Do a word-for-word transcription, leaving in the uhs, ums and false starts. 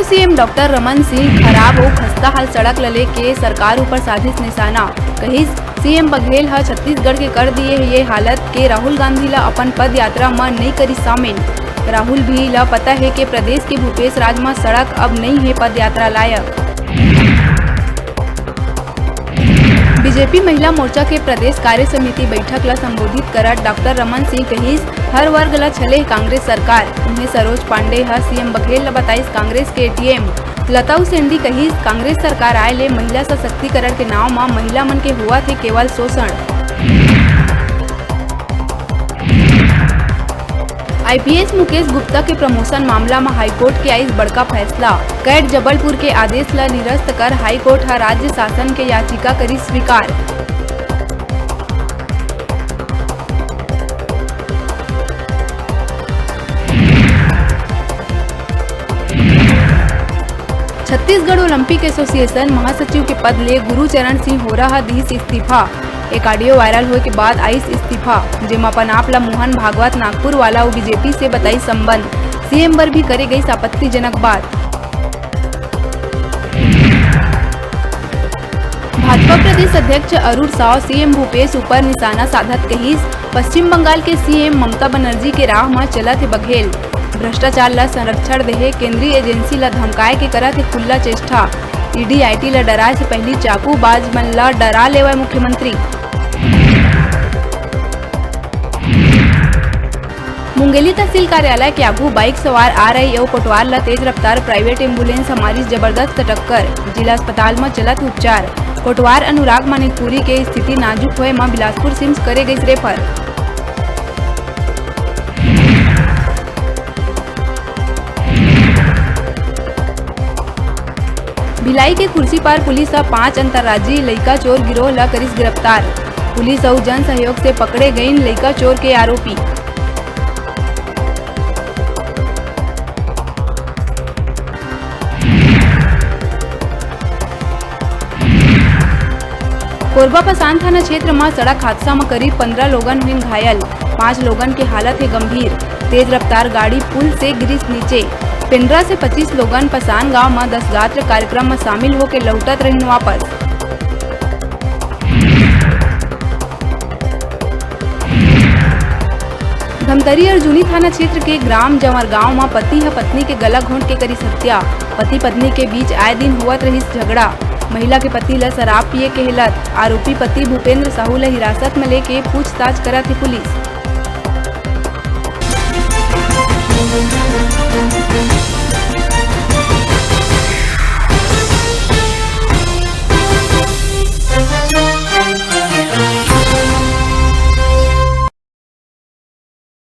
CM doctor Raman Singh खराब अउ खस्ता हाल सड़क ल लेके सरकार ऊपर साधिस निशाना। कहिस, सीएम बघेल ह छत्तीसगढ़ के कर दिए ये हालत के राहुल गांधी ल अपन पद यात्रा म नइ करिस शामिल। राहुल भी ल पता हे के प्रदेश के भूपेश राज म सड़क अब नइ हे पद यात्रा लायक। बीजेपी महिला मोर्चा के प्रदेश कार्य समिति बैठक ल संबोधित करत डॉक्टर रमन सिंह कहिस, हर वर्ग ल छले हे कांग्रेस सरकार। उहें सरोज पांडे ह सीएम बघेल ल बताइस कांग्रेस के एटीएम। लता उसेंडी कहिस, कांग्रेस सरकार आए ले महिला सशक्तिकरण के नाव म महिला मन के होवत हे केवल शोषण। आईपीएस मुकेश गुप्ता के प्रमोशन मामला म हाईकोर्ट के आइस बड़का फैसला। कैट जबलपुर के आदेश ल निरस्त कर हाईकोर्ट ह राज्य शासन के याचिका करिस स्वीकार। छत्तीसगढ़ ओलंपिक एसोसिएशन महासचिव के पद ले गुरुचरण सिंह होरा ह दिस इस्तीफा। एक ऑडियो वायरल होए के बाद आइस इस्तीफा, जेमा अपन आप ल मोहन भागवत नागपुर वाला अउ बीजेपी से बताइस संबंध। सीएम बर भी करे गइस आपत्तिजनक बात। भाजपा प्रदेश अध्यक्ष अरुण साव सीएम भूपेश ऊपर निशाना साधत कहिस, पश्चिम बंगाल के सीएम ममता बनर्जी के राह म चलत हे बघेल। भ्रष्टाचार ल संरक्षण देहे केंद्रीय एजेंसी ल धमकाए के करत हे खुल्ला चेष्टा। ईडी आईटी ल डराए से पहिली चाकूबाज मन ल डरा लेवय मुख्यमंत्री। मुंगेली तहसील कार्यालय के आगू बाइक सवार आ रही अउ कोटवार ल तेज रफ्तार प्राइवेट एम्बुलेंस ह मारिस जबरदस्त टक्कर। जिला अस्पताल म चलत उपचार। कोटवार अनुराग मानिकपुरी के स्थिति नाजुक होए म बिलासपुर सिम्स करे गइस रेफर। भिलाई के खुर्सीपार पुलिस ह पांच अंतर्राज्यीय लइका चोर गिरोह ल करिस गिरफ्तार। पुलिस अउ जन सहयोग से पकड़े गइन लइका चोर के आरोपी। कोरबा पसान थाना क्षेत्र म सड़क हादसा म करीब पंद्रह लोगन हुइन घायल, पांच लोगन के हालत हे गंभीर। तेज रफ्तार गाड़ी पुल से गिरिस नीचे। पेंड्रा से पच्चीस लोगन पसान गांव म दस गात्र कार्यक्रम म शामिल होके लहुटत रहिन वापस। धमतरी अर्जुनी थाना क्षेत्र के ग्राम जंवर गांव म पति ह पत्नी के गला घोंट के करिस हत्या। पति पत्नी के बीच आए दिन होवत रहिस झगड़ा। महिला के पति ल शराब पिए के हे लत। आरोपी पति भूपेंद्र साहू ल हिरासत म लेके पूछताछ करत हे पुलिस।